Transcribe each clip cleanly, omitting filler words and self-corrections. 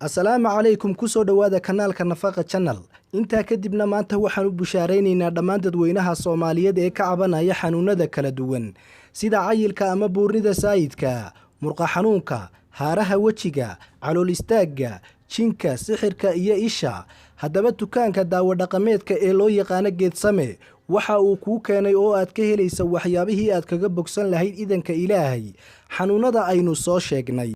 Asalaamu calaykum, kusoo dhowaada kanaalka Nafaqa Channel. Intaa kadibna, maanta waxaan u bushaaraynaynaa dhammaan dadweynaha Soomaaliyeed ee ka cabanaya xanuunada kala duwan, sida cayilka ama buurnida saayidka, murqa xanuunka, haaraha wejiga, calool istaagga, jinka, sixirka iyo isha. Haddaba, dukaanka daawo dhaqameedka ee loo yaqaano Geedsame waxa uu kuu keenay oo aad ka helaysa waxyaabihii aad kaga bogsan lahayd, idanka Ilaahay, xanuunada aynu soo sheegnay.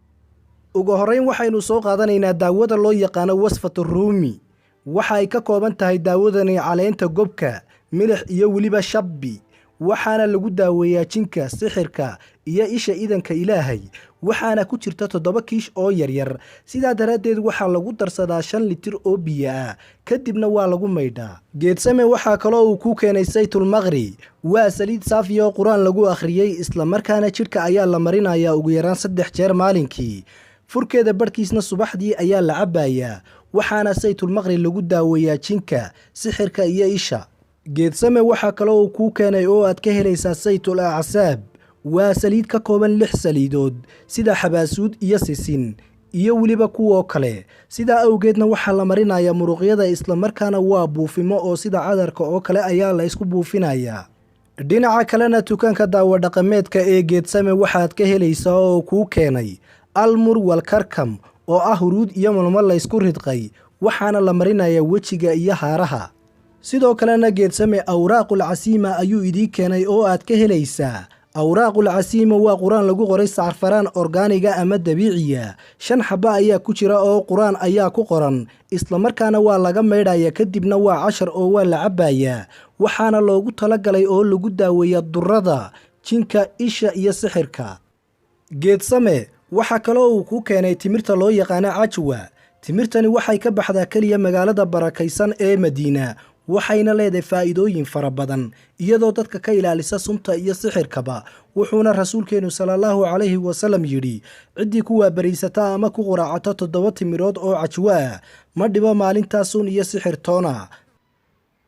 Ugu horreyn, waxaynu soo qaadanaynaa daawada loo yaqaano Wasfatu Ruumi. Waxa ay ka kooban tahay daawadani caleenta gobka, milix iyo weliba shabbi, waxaana lagu daaweeyaa jinka, sixirka iyo isha, idanka Ilaahay. Waxaana ku jirta 7 kiish oo yaryar. Sidaa daraaddeed waxaa lagu darsadaa 5 litir oo biyo ah, kadibna waa lagu maydhaa. Geedsame waxaa kaloo uu ku keenay Saytul Maqri. Waa saliid saafiya oo Qur-aan lagu akhriyey, islamarkaana jidhka ayaa la marinayaa ugu yaraan 3 jeer maalinkii. Furkeeda barhkiisna subaxdii ayaa la cabbayaa. Waxaana Saytulmaqri lagu daaweeyaa jinka, sixirka iyo isha. Geedsame waxaa kaloo uu kuu keenay oo aad ka helaysaa Saytul Acsaab. Waa saliid ka kooban lix saliidood, sida xabaasuud iyo sisin iyo weliba kuwoo kale. Sidaa awgeedna waxaa la marinayaa muruqyada, islamarkaana waa buufimo oo sida cadarka oo kale ayaa la isku buufinayaa. Dhinaca kalena, dukaanka daawo dhaqameedka ee Geedsame waxaad ka helaysaa oo kuu keenay Almur Walkarkam, oo ah huruud iyo malmo laysku ridqay, waxaana la marinayaa wejiga iyo haaraha. Sidoo kalena, Geedsame Awraaqul Casiima ayuu idiin keenay oo aad ka helaysaa. Awraaqul Casiima waa Qur-aan lagu qoray sacfaraan orgaaniga ama dabiiciya. Shan xaba ayaa ku jira oo Qur-aan ayaa ku qoran, islamarkaana waa laga maydhaya, kadibna waa cashar oo waa la cabbayaa. Waxaana loogu talagalay oo lagu daaweeyaa durada, jinka, isha iyo sixirka. Geedsame waxaa kaloo uu ku keenay timirta loo yaqaano cajwa. Timirtani waxay ka baxdaa keliya magaalada barakaysan ee Madiina, waxayna leedahay faa'iidooyin fara badan, iyadoo dadka ka ilaalisa sunta iyo sixirkaba. Wuxuuna Rasuulkeennu sala Allahu calayhi wasalam yidhi: "Ciddii ku waabariysata ama ku quraacato 7 timirood oo cajwo ah, ma dhibo maalintaa sun iyo sixir toona."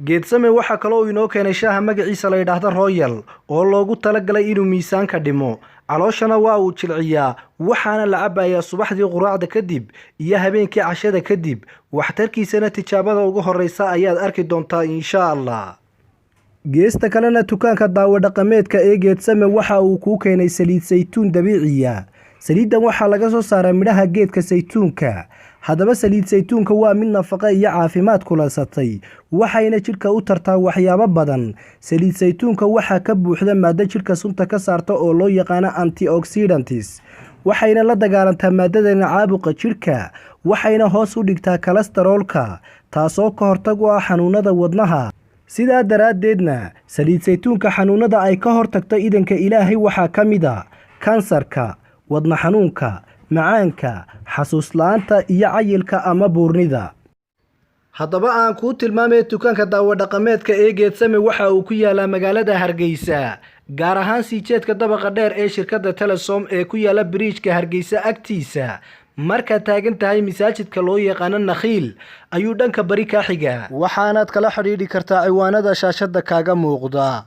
Geedsame waxaa kaloo uu inoo keenay shaaha magaciisa la yidhaahda Royal, oo loogu talagalay inuu miisaanka dhimo, calooshana waa uu jilciyaa. Waxaana la cabbayaa subaxdii quraacda kadib iyo habeenkii cashada kadib. Waxtarkiisana tijaabada ugu horreysa ayaad arki doontaa, insha Allah. Geesta kalena, dukaanka daawo dhaqameedka ee Geedsame waxa uu kuu keenay saliid saytuun dabiiciya. Saliiddan waxaa laga soo saaraa midhaha geedka saytuunka. Haddaba, saliid saytuunka waa mid nafaqo iyo caafimaad kulansatay, waxayna jidhka u tartaa waxyaabo badan. Saliid saytuunka waxaa ka buuxda maaddo jidhka sunta ka saarta oo loo yaqaano antioxidants, waxayna la dagaalantaa maadadan caabuqa jidhka, waxayna hoos u dhigtaa kolestaroolka, taasoo ka hortag u ah xanuunada wadnaha. Sidaa daraaddeedna, saliid saytuunka xanuunada ay ka hortagto, idanka Ilaahay, waxaa ka mid a kansarka, wadna xanuunka, macaanka, xasuus la-aanta iyo cayilka ama buurnida. Haddaba, aan kuu tilmaamaya, dukaanka daawo dhaqameedka ee Geedsame waxa uu ku yaalaa magaalada Hargeysa, gaar ahaan sii jeedka dabaqa dheer ee shirkadda Telesom ee ku yaala biriijka Hargeysa agtiisa. Markaad taagan tahay masaajidka loo yaqaano Nakhiil ayuu dhanka bari kaa xiga. Waxaanaad kala xidhiidhi kartaa ciwaanada shaashadda kaaga muuqda.